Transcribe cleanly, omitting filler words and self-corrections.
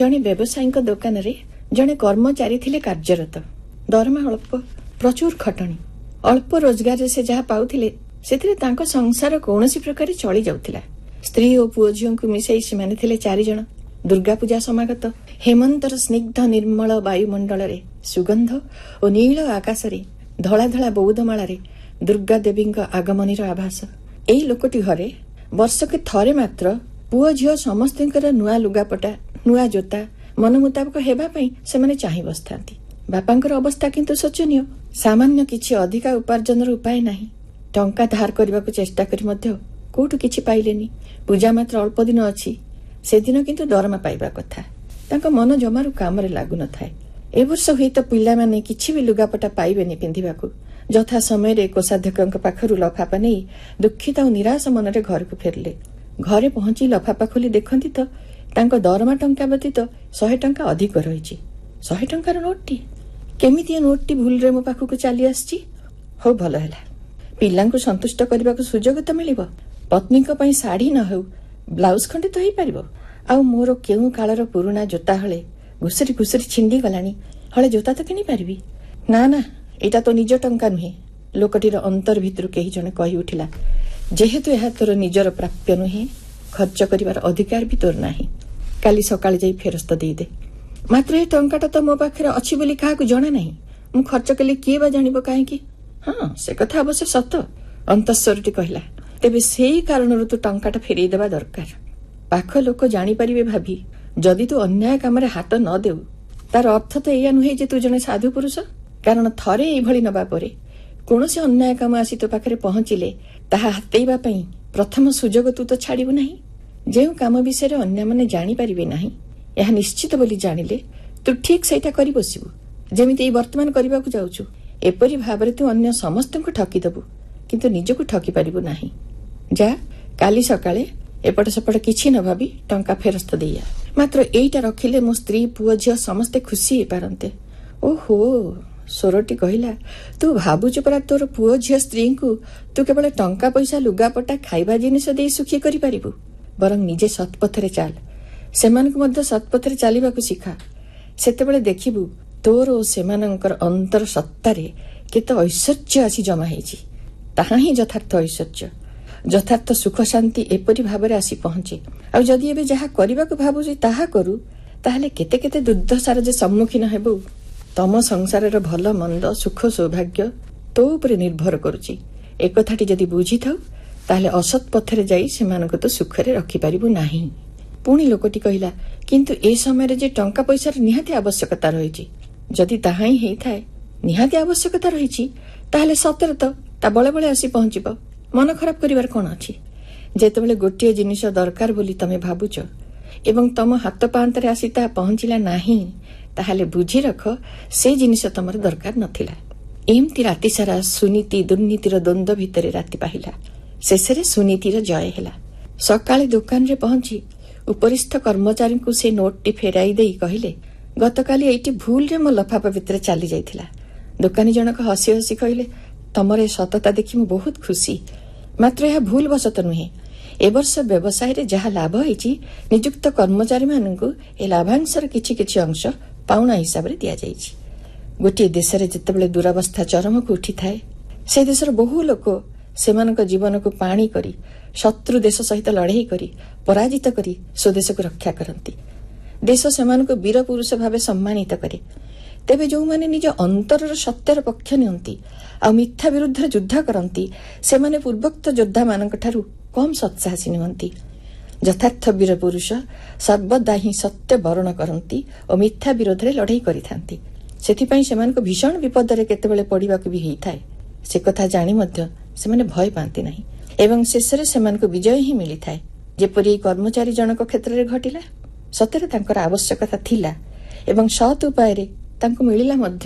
ଜଣେ ବ୍ୟବସାୟୀଙ୍କ ଦୋକାନରେ ଜଣେ କର୍ମଚାରୀ ଥିଲେ କାର୍ଯ୍ୟରତ। ଦରମା ଅଳ୍ପ, ପ୍ରଚୁର ଖଟଣି। ଅଳ୍ପ ରୋଜଗାରରେ ସେ ଯାହା ପାଉଥିଲେ ସେଥିରେ ତାଙ୍କ ସଂସାର କୌଣସି ପ୍ରକାରେ ଚଳି ଯାଉଥିଲା। ସ୍ତ୍ରୀ ଓ ପୁଅ ଝିଅଙ୍କୁ ମିଶାଇ ସେମାନେ ଥିଲେ ଚାରିଜଣ। ଦୁର୍ଗାପୂଜା ସମାଗତ। ହେମନ୍ତର ସ୍ନିଗ୍ଧ ନିର୍ମଳ ବାୟୁମଣ୍ଡଳରେ ସୁଗନ୍ଧ ଓ ନୀଳ ଆକାଶରେ ଧଳା ଧଳା ବଉଦମାଳାରେ ଦୁର୍ଗା ଦେବୀଙ୍କ ଆଗମନୀର ଆଭାସ। ଏଇ ଲୋକଟି ଘରେ ବର୍ଷକେ ଥରେ ମାତ୍ର ପୁଅ ଝିଅ ସମସ୍ତଙ୍କର ନୂଆ ଲୁଗାପଟା, ନୂଆ ଜୋତା ମନ ମୁତାବକ ହେବା ପାଇଁ ସେମାନେ ଚାହିଁ ବସିଥାନ୍ତି। ବାପାଙ୍କର ଅବସ୍ଥା କିନ୍ତୁ ଶୋଚନୀୟ। ସାମାନ୍ୟ କିଛି ଅଧିକା ଉପାର୍ଜନର ଉପାୟ ନାହିଁ। ଟଙ୍କା ଧାର କରିବାକୁ ଚେଷ୍ଟା କରି ମଧ୍ୟ କୋଉଠୁ କିଛି ପାଇଲେନି। ପୂଜା ମାତ୍ର ଅଳ୍ପ ଦିନ ଅଛି, ସେଦିନ କିନ୍ତୁ ଦରମା ପାଇବା କଥା। ତାଙ୍କ ମନ ଜମାରୁ କାମରେ ଲାଗୁନଥାଏ। ଏ ବର୍ଷ ହୁଏତ ପିଲାମାନେ କିଛି ବି ଲୁଗାପଟା ପାଇବେନି ପିନ୍ଧିବାକୁ। ଯଥା ସମୟରେ କୋଷାଧ୍ୟକ୍ଷଙ୍କ ପାଖରୁ ଲଫାପା ନେଇ ଦୁଃଖିତ ଆଉ ନିରାଶ ମନରେ ଘରକୁ ଫେରିଲେ। ଘରେ ପହଞ୍ଚି ଲଫାପା ଖୋଲି ଦେଖନ୍ତି ତ ତାଙ୍କ ଦରମା ଟଙ୍କା ବ୍ୟତୀତ 100 ଟଙ୍କା ଅଧିକ ରହିଛି। 100 ଟଙ୍କାର ନୋଟଟି କେମିତି ଏ ନୋଟଟି ଭୁଲରେ ମୋ ପାଖକୁ ଚାଲି ଆସିଛି? ହଉ, ଭଲ ହେଲା, ପିଲାଙ୍କୁ ସନ୍ତୁଷ୍ଟ କରିବାକୁ ସୁଯୋଗ ତ ମିଳିବ। ପତ୍ନୀଙ୍କ ପାଇଁ ଶାଢ଼ୀ ନ ହେଉ ବ୍ଲାଉଜ ଖଣ୍ଡେ ତ ହେଇପାରିବ। ଆଉ ମୋର କେଉଁ କାଳର ପୁରୁଣା ଜୋତା ହଳେ ଘୁଷୁରି ଘୁଷୁରି ଛିଣ୍ଡି ଗଲାଣି, ହଳେ ଜୋତା ତ କିଣିପାରିବି। ନା ନା, ଏଇଟା ତ ନିଜ ଟଙ୍କା ନୁହେଁ, ଲୋକଟିର ଅନ୍ତର ଭିତରୁ କେହି ଜଣେ କହି ଉଠିଲା। ଯେହେତୁ ଏହା ତୋର ନିଜର ପ୍ରାପ୍ୟ ନୁହେଁ, ଖର୍ଚ୍ଚ କରିବାର ଅଧିକାର ବି ତୋର ନାହିଁ। କାଲି ସକାଳେ ଯାଇ ଫେରସ୍ତ ଦେଇଦେ। ମାତ୍ର ଏ ଟଙ୍କାଟା ତ ମୋ ପାଖରେ ଅଛି ବୋଲି କାହାକୁ ଜଣା ନାହିଁ। ମୁଁ ଖର୍ଚ୍ଚ କଲେ କିଏ ବା ଜାଣିବ କାହିଁକି? ହଁ, ସେ କଥା ଅବଶ୍ୟ ସତ, ଅନ୍ତଃସ୍ୱରଟି କହିଲା। ତେବେ ସେଇ କାରଣରୁ ତୁ ଟଙ୍କାଟା ଫେରେଇ ଦେବା ଦରକାର। ପାଖ ଲୋକ ଜାଣିପାରିବେ ଭାବି ଯଦି ତୁ ଅନ୍ୟାୟ କାମରେ ହାତ ନ ଦେଉ, ତାର ଅର୍ଥ ତ ଏଇଆ ନୁହେଁ ଯେ ତୁ ଜଣେ ସାଧୁ ପୁରୁଷ। କାରଣ ଥରେ ଏଇଭଳି ନେବା ପରେ କୌଣସି ଅନ୍ୟାୟ କାମ ଆସି ତୋ ପାଖରେ ପହଞ୍ଚିଲେ ତାହା ହାତେଇବା ପାଇଁ ପ୍ରଥମ ସୁଯୋଗ ତୁ ତ ଛାଡ଼ିବୁ ନାହିଁ। ଯେଉଁ କାମ ବିଷୟରେ ଅନ୍ୟମାନେ ଜାଣିପାରିବେ ନାହିଁ, ଏହା ନିଶ୍ଚିତ ବୋଲି ଜାଣିଲେ ତୁ ଠିକ୍ ସେଇଟା କରି ବସିବୁ, ଯେମିତି ଏଇ ବର୍ତ୍ତମାନ କରିବାକୁ ଯାଉଛୁ। ଏପରି ଭାବରେ ତୁ ଅନ୍ୟ ସମସ୍ତଙ୍କୁ ଠକିଦେବୁ, କିନ୍ତୁ ନିଜକୁ ଠକି ପାରିବୁ ନାହିଁ। ଯା, କାଲି ସକାଳେ ଏପଟ ସେପଟ କିଛି ନ ଭାବି ଟଙ୍କା ଫେରସ୍ତ ଦେଇଆ। ମାତ୍ର ଏଇଟା ରଖିଲେ ମୋ ସ୍ତ୍ରୀ ପୁଅ ଝିଅ ସମସ୍ତେ ଖୁସି ହେଇପାରନ୍ତେ। ଓହୋ, ସ୍ୱରଟି କହିଲା, ତୁ ଭାବୁଛୁ ପରା ତୋର ପୁଅ ଝିଅ ସ୍ତ୍ରୀଙ୍କୁ ତୁ କେବଳ ଟଙ୍କା ପଇସା ଲୁଗାପଟା ଖାଇବା ଜିନିଷ ଦେଇ ସୁଖୀ କରିପାରିବୁ। ବରଂ ନିଜେ ସତ୍ପଥରେ ଚାଲ, ସେମାନଙ୍କୁ ମଧ୍ୟ ସତ୍ପଥରେ ଚାଲିବାକୁ ଶିଖା। ସେତେବେଳେ ଦେଖିବୁ ତୋର ଓ ସେମାନଙ୍କର ଅନ୍ତର ସତ୍ତାରେ କେତେ ଐଶ୍ୱର୍ଯ୍ୟ ଆସି ଜମା ହେଇଛି। ତାହା ହିଁ ଯଥାର୍ଥ ଐଶ୍ୱର୍ଯ୍ୟ, ଯଥାର୍ଥ ସୁଖ ଶାନ୍ତି ଏପରି ଭାବରେ ଆସି ପହଞ୍ଚେ। ଆଉ ଯଦି ଏବେ ଯାହା କରିବାକୁ ଭାବୁଛି ତାହା କରୁ, ତାହେଲେ କେତେ କେତେ ଦୁର୍ଦ୍ଦଶାର ଯେ ସମ୍ମୁଖୀନ ହେବୁ। ତମ ସଂସାରର ଭଲ ମନ୍ଦ ସୁଖ ସୌଭାଗ୍ୟ ତୋ ଉପରେ ନିର୍ଭର କରୁଛି। ଏକଥାଟି ଯଦି ବୁଝିଥାଉ ତାହେଲେ ଅସତ୍ ପଥରେ ଯାଇ ସେମାନଙ୍କୁ ତ ସୁଖରେ ରଖିପାରିବୁ ନାହିଁ। ପୁଣି ଲୋକଟି କହିଲା, କିନ୍ତୁ ଏ ସମୟରେ ଯେ ଟଙ୍କା ପଇସାର ନିହାତି ଆବଶ୍ୟକତା ରହିଛି। ଯଦି ତାହା ହିଁ ହେଇଥାଏ, ନିହାତି ଆବଶ୍ୟକତା ରହିଛି, ତାହେଲେ ସତରେ ତ ତା ବଳେ ବଳେ ଆସି ପହଞ୍ଚିବ। ମନ ଖରାପ କରିବାର କଣ ଅଛି? ଯେତେବେଳେ ଗୋଟିଏ ଜିନିଷ ଦରକାର ବୋଲି ତମେ ଭାବୁଛ ଏବଂ ତମ ହାତ ପାହାନ୍ତାରେ ଆସି ତାହା ପହଞ୍ଚିଲା ନାହିଁ, ତାହେଲେ ବୁଝି ରଖ ସେ ଜିନିଷ ତମର ଦରକାର ନଥିଲା। ଏମିତି ରାତି ସାରା ସୁନୀତି ଦୁର୍ନୀତିର ଦ୍ୱନ୍ଦ୍ୱ ଭିତରେ ରାତି ପାହିଲା। ଶେଷରେ ସୁନୀତିର ଜୟ ହେଲା। ସକାଳେ ଦୋକାନରେ ପହଞ୍ଚି ଉପରିସ୍ଥ କର୍ମଚାରୀଙ୍କୁ ସେ ନୋଟଟି ଫେରାଇ ଦେଇ କହିଲେ, ଗତକାଲି ଏଇଟି ଭୁଲରେ ମୋ ଲଫାପା ଭିତରେ ଚାଲି ଯାଇଥିଲା। ଦୋକାନୀ ଜଣକ ହସି ହସି କହିଲେ, ତମର ଏ ସତତା ଦେଖି ମୁଁ ବହୁତ ଖୁସି। ମାତ୍ର ଏହା ଭୁଲ ବଶତ ନୁହେଁ। ଏ ବର୍ଷ ବ୍ୟବସାୟରେ ଯାହା ଲାଭ ହେଇଛି, ନିଯୁକ୍ତ କର୍ମଚାରୀମାନଙ୍କୁ ଏ ଲାଭାଂଶର କିଛି କିଛି ଅଂଶ ପାଉଣା ହିସାବରେ ଦିଆଯାଇଛି। ଗୋଟିଏ ଦେଶରେ ଯେତେବେଳେ ଦୁରବସ୍ଥା ଚରମକୁ ଉଠିଥାଏ, ସେ ଦେଶର ବହୁ ଲୋକ ସେମାନଙ୍କ ଜୀବନକୁ ପାଣି କରି ଶତ୍ରୁ ଦେଶ ସହିତ ଲଢ଼େଇ କରି ପରାଜିତ କରି ସ୍ୱଦେଶକୁ ରକ୍ଷା କରନ୍ତି। ଦେଶ ସେମାନଙ୍କୁ ବୀର ପୁରୁଷ ଭାବେ ସମ୍ମାନିତ କରେ। ତେବେ ଯେଉଁମାନେ ନିଜ ଅନ୍ତରର ସତ୍ୟର ପକ୍ଷ ନିଅନ୍ତି ଆଉ ମିଥ୍ୟା ବିରୁଦ୍ଧରେ ଯୁଦ୍ଧ କରନ୍ତି, ସେମାନେ ପୂର୍ବୋକ୍ତ ଯୋଦ୍ଧାମାନଙ୍କଠାରୁ କମ୍ ସତ୍ସାହସୀ ନୁହନ୍ତି। ଯଥାର୍ଥ ବୀର ପୁରୁଷ ସର୍ବଦା ହିଁ ସତ୍ୟ ବରଣ କରନ୍ତି ଓ ମିଥ୍ୟା ବିରୋଧରେ ଲଢ଼େଇ କରିଥାନ୍ତି। ସେଥିପାଇଁ ସେମାନଙ୍କୁ ଭୀଷଣ ବିପଦରେ କେତେବେଳେ ପଡ଼ିବାକୁ ବି ହେଇଥାଏ। ସେ କଥା ଜାଣି ମଧ୍ୟ ସେମାନେ ଭୟ ପାଆନ୍ତି ନାହିଁ ଏବଂ ଶେଷରେ ସେମାନଙ୍କୁ ବିଜୟ ହିଁ ମିଳିଥାଏ, ଯେପରି ଏହି କର୍ମଚାରୀ ଜଣକ କ୍ଷେତ୍ରରେ ଘଟିଲା। ସତରେ ତାଙ୍କର ଆବଶ୍ୟକତା ଥିଲା ଏବଂ ସତ୍ ଉପାୟରେ ତାଙ୍କୁ ମିଳିଲା ମଧ୍ୟ।